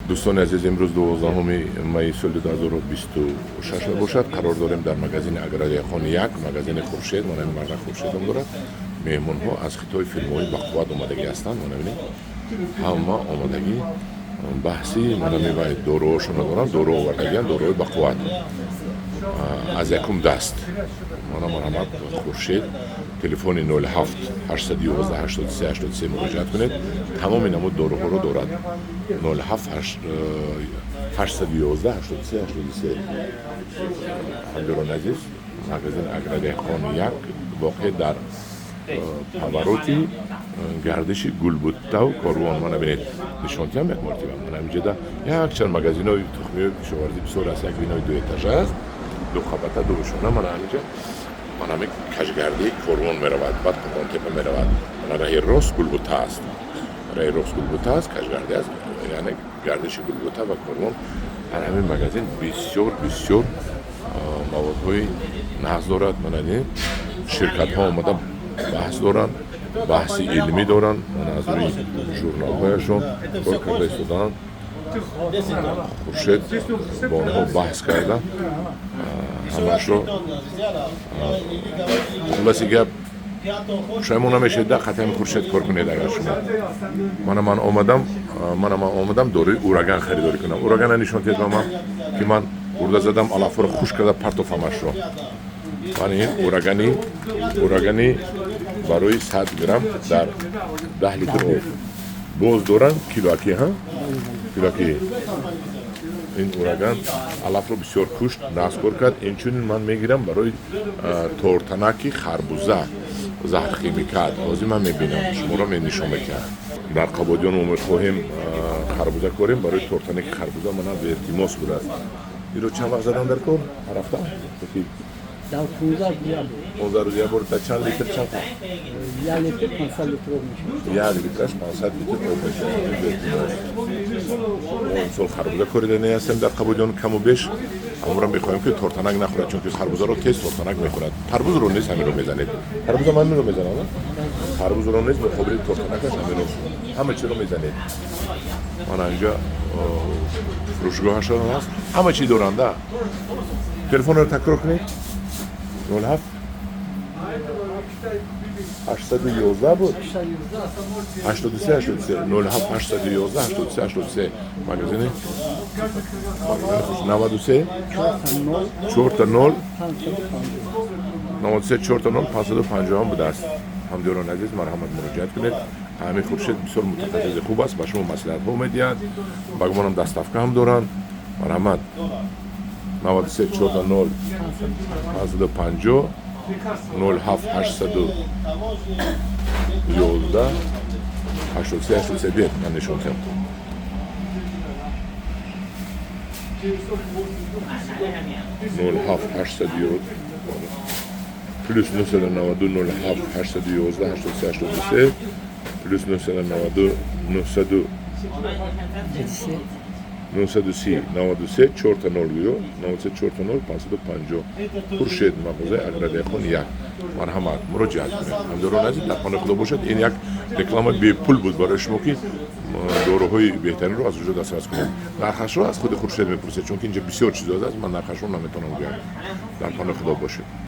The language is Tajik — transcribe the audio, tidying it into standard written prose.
Дӯстони азиз, имрӯз 12 майи соли 2026 мебошад. Қарор дорем дар магазини Агродеҳқон як, магазини Хуршед. Мана ин марда Хуршедам дорад. Меҳмонҳо аз Хитой, фирмаҳои бақувват омадагӣ ҳастанд. Мана бинед, ҳама омадагӣ, баҳси мана меваи доруҳошонро доранд. Дору овардагианд, доруҳои бақувват аз якум даст. Мана, марҳамат, Хуршед, телефони 07 811 83 83 муроҷиат кунед. Тамоми намуд доруҳоро дорад. 07 811 83 83. Ҳамдиёрони азиз, магазин Агродеҳқон як воқеъ дар повороти гардиши Гулбуттаву Корвон. Мана бинед, нишонтиам як мартиба. Мана инҷода якчанд магазинҳои тухмиҳои кишоварзӣ бисёр аст. Як бинои дуэтажа аст, дуқабата, дуошона. Мана ҳаминҷа, мана ҳамин кажгардии Корвон меравад, баъд Қурғонтепа меравад. Мана раҳи рост Гулбута аст, раҳи рост Гулбута аст, кажгардӣ аст, яъне гардиши Гулбута ва Корвон. Дар ҳамин магазин бисёр бисёр маводҳои нағз дорад. Мана дидед, ширкатҳо омада баҳс доранд, баҳси илмӣ доранд. Мана аз рӯи журналҳояшон кор карда истодаанд. Хуршед бо онҳо баҳс карда ҳамашро. Хулоси гап, пушаймон намешавед, да қатъиян Хуршед кор кунед. Агар шумо мана ман омадам, мана ман омадам дорои Ураган харидорӣ кунам. Урагана нишон диҳед ба ман, ки ман бурда задам, алафҳоро хушк карда партоф ҳамашро. Ман ин Урагани, Урагани барои 100 грамм дар 10 литр об боз доранд, килоаки, ҳа, килоаки. Ин Ураган алафро бисёр кушт, нағз кор кард. Инчунин ман мегирам барои тортанаки харбуза, заҳрхимикат. Ҳозир ман мебинам, шуморо менишон мекунам. Дар Қабодиён мо мехоҳем харбуза корем барои тортанаки харбуза. Мана Вертимос будааст. Иро чанд вақт задан дар кор? Ҳар ҳафта? Дар 15 рӯз як бор. 15 рӯз як бор. Дар чанд литр, чанд? 1 литр 500 литр об мешавад. 1 литраш 500 литр об мешавад. Вертимос. Мо имсол харбуза корида ҳастем дар Қабодиён каму беш. Ҳамонро мехоҳем, ки тортанак нахӯрад, чунки харбузаро тез тортанак мехӯрад. Тарбузро низ ҳаминро мезанед? Тарбузам ҳаминро мезанад? Тарбузро низ муқобили тортанакаш ҳаминро, ҳама чиро мезанед. Мана инҷа фурӯшгоҳашон ҳаст, ҳама чӣ доранда. Телефонро такрор кунед. 07 811 буд, 83 83, 07 811 83 83. Магазини 93 4 0 93 4 0 550 будааст. Ҳамдиёрони азиз, марҳамат, муроҷиат кунед. Ҳамин Хуршед бисёр мутахассиси хуб аст, ба шумо маслиҳатҳо медиҳад. Ба гумонам, доставка ҳам доранд. Марҳамат, 93 4 0 550, 07 811 83 83. Биед, ман нишон диҳам. 07 811, плюс 992 07 811 83 83, плюс 992 900 930 93 4 0 гӯё, 93 4 0 550. Хуршед, мағозаи Агродеҳқон як. Марҳамат, муроҷиат кунед. Ҳамдиёрони азиз, дар хонаи Худо бошад. Ин як реклама бепул буд барои шумо, ки доруҳои беҳтаринро аз уҷо дастрас кунед. Нархашро аз худи Хуршед мепурсед, чунки инҷа бисёр чизо аст, ман нархашро наметавонам гӯям. Дар хонаи Худо бошед.